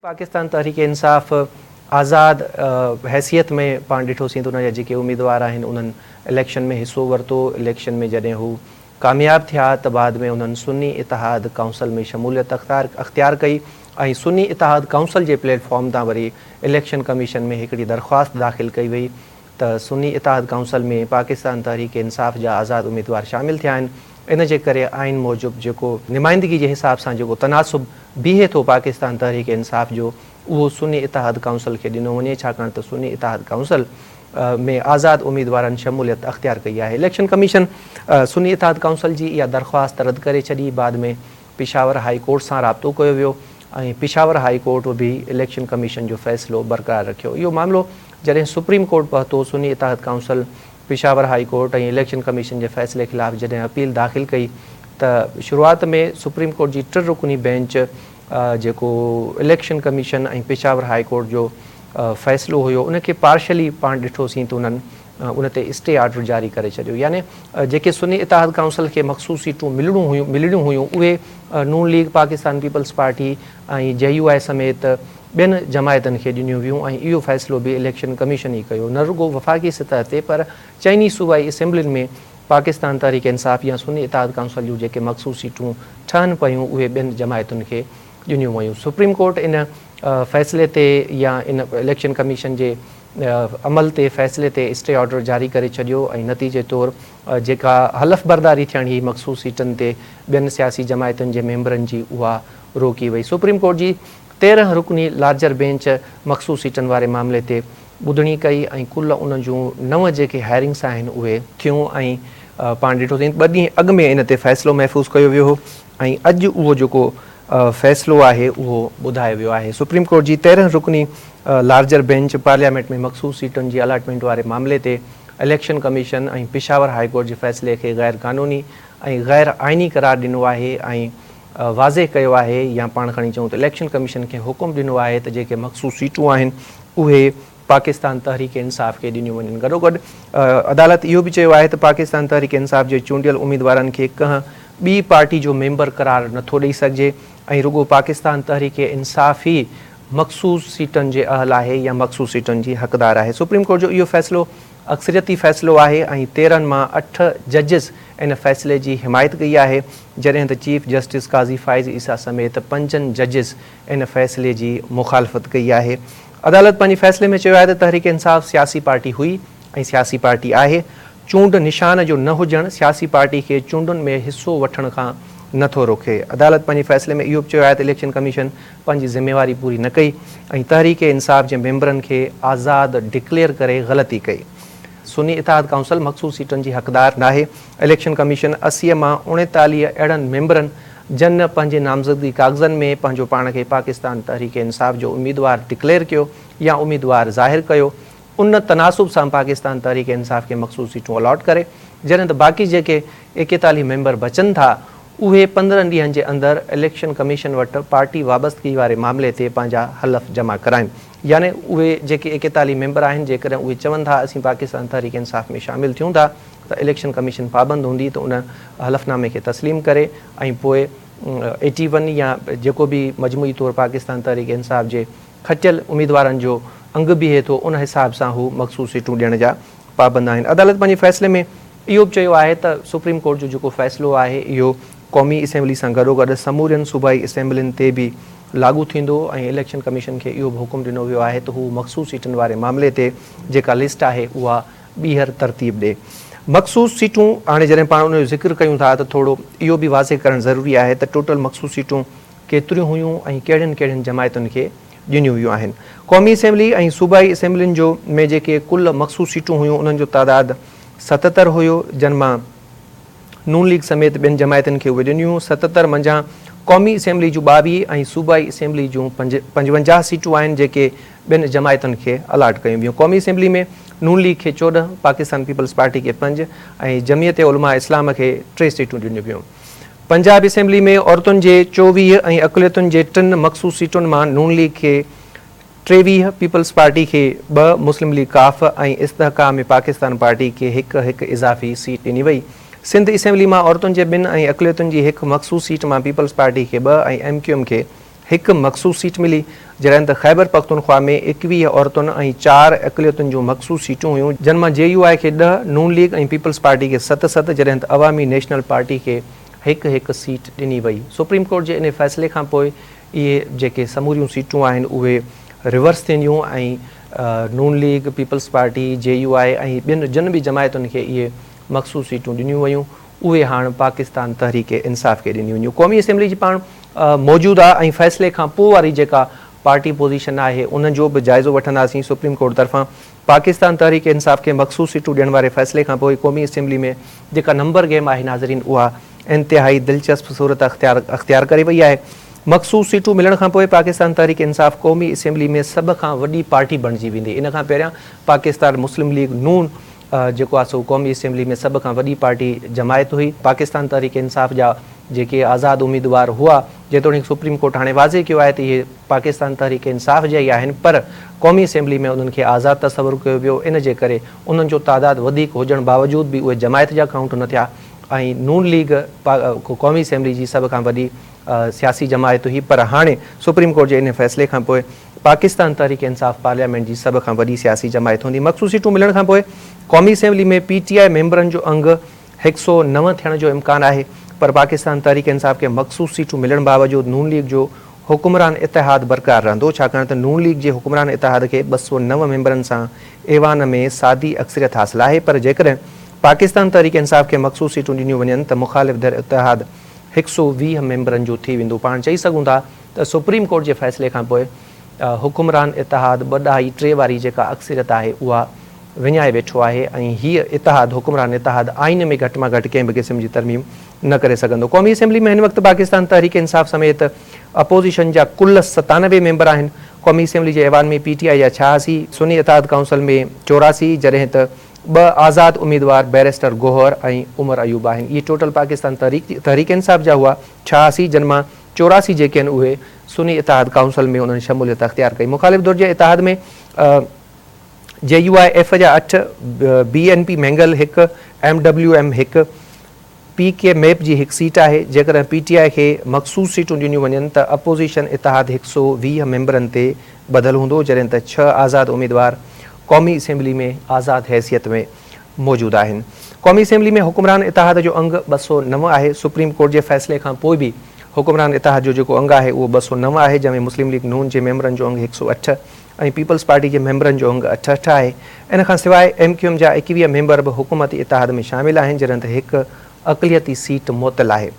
پاڪستان تحريڪ انصاف آزاد حيثيت ۾ پاڻ ڏٺوسين ته ان جا جيڪي اميدوار آهن انهن اليڪشن ۾ حصو ورتو، اليڪشن ۾ جڏهن هو ڪامياب ٿيا ته بعد ۾ انهن سني اتحاد ڪائونسل ۾ شموليت اختيار ڪئي ۽ سني اتحاد ڪائونسل جي پليٽ فارم تان وري اليڪشن ڪميشن ۾ هڪڙي درخواست داخل ڪئي وئي ته سني اتحاد ڪائونسل ۾ پاڪستان تحريڪ انصاف جا آزاد اميدوار شامل ٿيا آهن ان جي ڪري آئين موجب جيڪو نمائندگي جي حساب سان جيڪو تناسب بيهي ٿو پاڪستان تحريڪ انصاف جو اهو سني اتحاد ڪائونسل کي ڏنو وڃي ڇاڪاڻ ته سني اتحاد ڪائونسل ۾ آزاد اميدوارن شموليت اختيار ڪئي آهي اليڪشن ڪميشن سني اتحاد ڪائونسل جي اها درخواست رد ڪري ڇڏي بعد ۾ پشاور هائي ڪورٽ سان رابطو ڪيو ويو ۽ پشاور هائي ڪورٽ به اليڪشن ڪميشن جو فيصلو برقرار رکيو. اهو معاملو جڏهن سپريم ڪورٽ پهتو، سني اتحاد council Peshawar high court ۽ election commission جي فيصلي خلاف جڏهن اپيل داخل ڪئي ته شروعات ۾ سپريم ڪورٽ جي ٽه رڪني بينچ جيڪو election commission ۽ Peshawar high court جو فيصلو هيو ان کي پارشلي پاڻ ڏٺوسين ته انهن ان تي اسٽي آرڊر جاري ڪري ڇڏيو يعني جيڪي سني اتحاد ڪائونسل کي مخصوص سيٽون ملڻون هيون ملڻيون هيون اهي نون ليگ، پاڪستان پيپلز پارٽي ۽ جي يو آء سميت ٻين جماعتن کي ڏنيون ويون ۽ اهو فيصلو به اليڪشن ڪميشن ئي ڪيو نه رڳو وفاقي سطح تي پر چئني صوبائي اسيمبلين ۾ پاڪستان تحريڪ انصاف يا سني اتحاد ڪائونسل جون جيڪي مخصوص سيٽون ٺهن پيون اهي ٻين جماعتن کي ڏنيون ويون سپريم ڪورٽ ان فيصلي تي يا ان اليڪشن ڪميشن جي عمل تي فيصلي تي اسٽي آرڊر جاري ڪري ڇڏيو ۽ نتيجي طور جيڪا حلف برداري ٿيڻ هئي مخصوص سيٽن تي ٻين سياسي جماعتن جي ميمبرن جي اها روڪي وئي. سپريم ڪورٽ جي 13 رڪني لارجر بينچ مخصوص سيٽن واري معاملي تي ٻڌڻي ڪئي ۽ ڪل ان جون نو جيڪي هيئرنگس آهن اهي ٿيون ۽ پاڻ ڏٺوسين ٻه ڏينهن اڳ ۾ ان تي فيصلو محفوظ ڪيو ويو هو ۽ اڄ اهو جيڪو فيصلو آهي اهو ٻڌايو ويو آهي. سپريم ڪورٽ جي 13 رڪني لارجر بينچ پارليامينٽ ۾ مخصوص سيٽن جي الاٽمينٽ واري معاملي تي election commission ۽ Peshawar high court جي فيصلي کي غير قانوني ۽ غير آئيني قرار ڏنو آهي ۽ واضح ڪيو آهي يا پاڻ کڻي چئون ته اليڪشن ڪميشن کي حڪم ڏنو آهي ته جيڪي مخصوص سيٽون آهن اهي پاڪستان تحريڪ انصاف کي ڏنيون وڃن. گڏوگڏ عدالت اهو به چيو آهي ته پاڪستان تحريڪ انصاف جي چونڊيل اميدوارن کي ڪنهن ٻي پارٽي جو ميمبر قرار نٿو ڏئي سگهجي ۽ رڳو پاڪستان تحريڪ انصاف ئي مخصوص سيٽن جي اهل آهي يا مخصوص سيٽن جي حقدار آهي. سپريم ڪورٽ جو اهو فيصلو اڪثريتي فيصلو آهي ۽ 13 مان اٺ ججز ان فيصلي جي حمايت ڪئي آهي جڏهن ته چيف جسٽس قاضي فائز عيسيٰ سميت پنجن ججز ان فيصلي جي مخالفت ڪئي آهي. عدالت پنهنجي فيصلي ۾ چيو آهي ته تحريڪ انصاف سياسي پارٽي هئي ۽ سياسي پارٽي آهي، چونڊ نشان جو نه هجڻ سياسي پارٽي کي چونڊن ۾ حصو وٺڻ کان نه ٿو روڪي. عدالت پنهنجي فيصلي ۾ اهو به چيو آهي ته اليڪشن ڪميشن پنهنجي ذميواري پوري نه ڪئي ۽ تحريڪ انصاف جي ميمبرن کي آزاد ڊڪليئر ڪري غلطي ڪئي. سني اتحاد ڪائونسل مخصوص سيٽن جي حقدار ناهي. اليڪشن ڪميشن 80 مان 39 اهڙن ميمبرن جن پنهنجي نامزدگي ڪاغذن ۾ پنهنجو پاڻ کي پاڪستان تحريڪ انصاف جو اميدوار ڊڪليئر ڪيو يا اميدوار ظاهر ڪيو ان تناسب سان پاڪستان تحريڪ انصاف کي مخصوص سيٽون الاٽ ڪري جڏهن ته باقي جيڪي 41 ميمبر بچن ٿا اهي 15 ڏينهن جي اندر اليڪشن ڪميشن وٽ پارٽي وابستگي واري معاملي تي پنهنجا حلف جمع ڪرائين يعني اهي جيڪي 41 ميمبر آهن جيڪڏهن اهي چون ٿا اسين پاڪستان تحريڪ انصاف ۾ شامل ٿيون ٿا ته اليڪشن ڪميشن پابند هوندي ته ان حلف نامي کي تسليم ڪري ۽ پوء ايٽي ون يا جيڪو به مجموعي طور پاڪستان تحريڪ انصاف جي کٽيل اميدوارن جو انگ بيهي ٿو ان حساب سان هو مخصوص سيٽون ڏيڻ جا پابند آهن. عدالت پنهنجي فيصلي ۾ اهو به چيو آهي ته سپريم ڪورٽ جو جيڪو فيصلو آهي اهو قومي اسيمبلي سان گڏوگڏ سمورين صوبائي اسيمبلين تي به لاڳو ٿيندو ۽ اليڪشن ڪميشن کي اهو به حڪم ڏنو ويو آهي ته هو مخصوص سيٽن واري معاملي تي جيڪا لسٽ آهي اها ٻيهر ترتيب ڏي. مخصوص سيٽون، هاڻي جڏهن پاڻ ان جو ذڪر ڪيون ٿا ته ٿورو اهو به واضح ڪرڻ ضروري آهي ته ٽوٽل مخصوص سيٽون ڪيتريون هيون ۽ ڪهڙين ڪهڙين جماعتن کي ڏنيون ويون آهن. قومي اسيمبلي ۽ صوبائي اسيمبلين جو ۾ جيڪي ڪل مخصوص سيٽون هيون انهن جو تعداد 77 هيو جن مان نون ليگ سميت ٻين جماعتن کي اهي ڏنيون. 77 منجهان قومي اسيمبلي جون 22 ۽ صوبائي اسيمبلي جون 55 سيٽون آهن جيڪي ٻين جماعتن کي الاٽ ڪيون ويون. قومي اسيمبلي ۾ نون ليگ کي 14، پاڪستان پيپلز پارٽي کي پنج ۽ جمعيت علماء اسلام کي ٽي سيٽون ڏنيون ويون. پنجاب اسيمبلي ۾ عورتن جي 24 ۽ اقليتن جي ٽن مخصوص سيٽن مان نون ليگ کي 23، پيپلز پارٽي کي ٻه، مسلم ليگ قاف ۽ استحڪام پاڪستان پارٽي کي هڪ هڪ اضافي سيٽ ڏني وئي. سنڌ اسيمبلي مان عورتن جي ٻن ۽ اقليتن جي هڪ مخصوص سيٽ مان پيپلز پارٽي کي ٻه ۽ ايم ڪيو ايم کي هڪ مخصوص سيٽ ملي، جڏهن ته خيبرپختونخوا ۾ 21 عورتن ۽ چار اقليتن جون مخصوص سيٽون هيون، جن مان جي يو آء کي ڏهه، نون ليگ ۽ پيپلز پارٽي کي ست ست، جڏهن ته عوامي نيشنل پارٽي کي هڪ هڪ سيٽ ڏني وئي. سپريم ڪورٽ جي انهي فيصلي کانپوء اهي جيڪي سموريون سيٽون آهن اهي ريورس ٿينديون ۽ نون league, peoples party, جي يو آء ۽ ٻين جن به جماعتن کي اهي مخصوص سيٽون ڏنيون ويون اهي هاڻ پاڪستان تحريڪ انصاف کي ڏنيون وينديون. قومي اسيمبلي جي پاڻ موجوده ۽ فيصلي کان پوء واري جيڪا پارٽي پوزيشن آهي ان جو به جائزو وٺنداسين. سپريم ڪورٽ طرفان پاڪستان تحريڪ انصاف کي مخصوص سيٽون ڏيڻ واري فيصلي کان پوء قومي اسيمبلي ۾ جيڪا نمبر گيم آهي ناظرين اها انتهائي دلچسپ صورت اختيار ڪري وئي آهي. مخصوص سيٽون ملڻ کان پوء پاڪستان تحريڪ انصاف قومي اسيمبلي ۾ سڀ کان وڏي پارٽي بڻجي ويندي. ان کان پهريان پاڪستان مسلم ليگ نون جيڪو آهي سو قومي اسيمبلي ۾ سڀ کان وڏي پارٽي جماعت هئي. پاڪستان تحريڪ انصاف جا جيڪي آزاد اميدوار هئا، جيتوڻيڪ سپريم ڪورٽ هاڻي واضح ڪيو آهي ته اهي پاڪستان تحريڪ انصاف جا ئي آهن پر قومي اسيمبلي ۾ انهن کي آزاد تصور ڪيو ويو، ان جي ڪري انهن جو تعداد وڌيڪ هجڻ باوجود به اهي جماعت جا ڪائونٽ نه ٿيا ۽ نون ليگ قومي اسيمبلي جي سڀ کان وڏي سياسي جماعت هئي پر هاڻي سپريم ڪورٽ جي ان فيصلي کانپوء پاڪستان تحريڪ انصاف پارليامينٽ جي سڀ کان وڏي سياسي جماعت هوندي. مخصوص سيٽون ملڻ کانپوء قومي اسيمبلي ۾ پي ٽي آء ميمبرن جو انگ 109 ٿيڻ جو امڪان آهي پر پاڪستان تحريڪ انصاف کي مخصوص سيٽون ملڻ باوجود نون ليگ جو حڪمران اتحاد برقرار رهندو ڇاڪاڻ ته نون ليگ جي حڪمران اتحاد کي 209 ميمبرن سان ايوان ۾ سادي اڪثريت حاصل آهي پر جيڪڏهن پاڪستان تحريڪ انصاف کي مخصوص سيٽون ڏنيون وڃن ته مخالف ڌر اتحاد 120 ميمبرن جو ٿي ويندو. پاڻ چئي سگهون ٿا ته سپريم ڪورٽ جي فيصلي کانپوء حڪمران اتحاد ٻه ڏهائي ٽي واري جيڪا اڪثريت آهي اها وڃائي ويٺو آهي ۽ هيء اتحاد حڪمران اتحاد آئين ۾ گهٽ مان گهٽ ڪنهن به قسم جي ترميم نه ڪري سگهندو. قومي اسيمبلي ۾ هن وقت پاڪستان تحريڪ انصاف سميت اپوزيشن جا ڪل 97 ميمبر آهن. قومي اسيمبلي جي ايوان ۾ پي ٽي آء جا 86، سني اتحاد ڪائونسل ۾ 84 جڏهن ته ٻه آزاد اميدوار بئريسٽر گوهر ۽ عمر ايوب آهن. اهي ٽوٽل پاڪستان تحريڪ انصاف جا هئا 86 جن مان 84 جيڪي آهن اهي سني اتحاد ڪائونسل ۾ انهن شموليت اختيار ڪئي. مخالف ڌر جي اتحاد ۾ جي يو I F جا اٺ، بي اين پي مينگل هڪ، ايم ڊبليو ايم هڪ، پي ڪي ميپ جي هڪ سيٽ آهي. جيڪڏهن پي ٽي آء کي مخصوص سيٽون ڏنيون وڃن ته اپوزيشن اتحاد 120 ميمبرن تي ٻڌل هوندو جڏهن ته ڇهه آزاد اميدوار قومي اسيمبلي ۾ آزاد حيثيت ۾ موجود آهن. قومي اسيمبلي ۾ حڪمران اتحاد جو انگ 209 آهي. سپريم ڪورٽ جي فيصلي کان پوء به حڪمران اتحاد جو جيڪو انگ آهي اهو 209 آهي جنهن ۾ مسلم ليگ نون جي ميمبرن جو انگ 108 ۽ پيپلز پارٽي جي ميمبرن جو انگ اٺ اٺ آهي. ان کان سواء ايم ڪيو ايم جا 21 ميمبر به حڪومتي اتحاد ۾ شامل آهن جڏهن ته هڪ اقليتي سيٽ معطل آهي.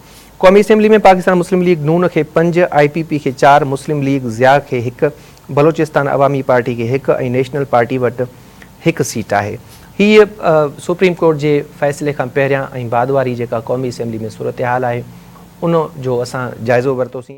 قومي اسيمبلي ۾ پاڪستان مسلم ليگ نون کي پنج، آء پي پي کي چار، مسلم ليگ ضياء کي هڪ، بلوچستان عوامي پارٽي کي هڪ ۽ نيشنل پارٽي وٽ هڪ سيٽ آهي. هيء سپريم ڪورٽ جي فيصلي کان پهريان ۽ بعد واري جيڪا قومي اسيمبلي ۾ صورتحال آهي ان جو اسان جائزو ورتوسين.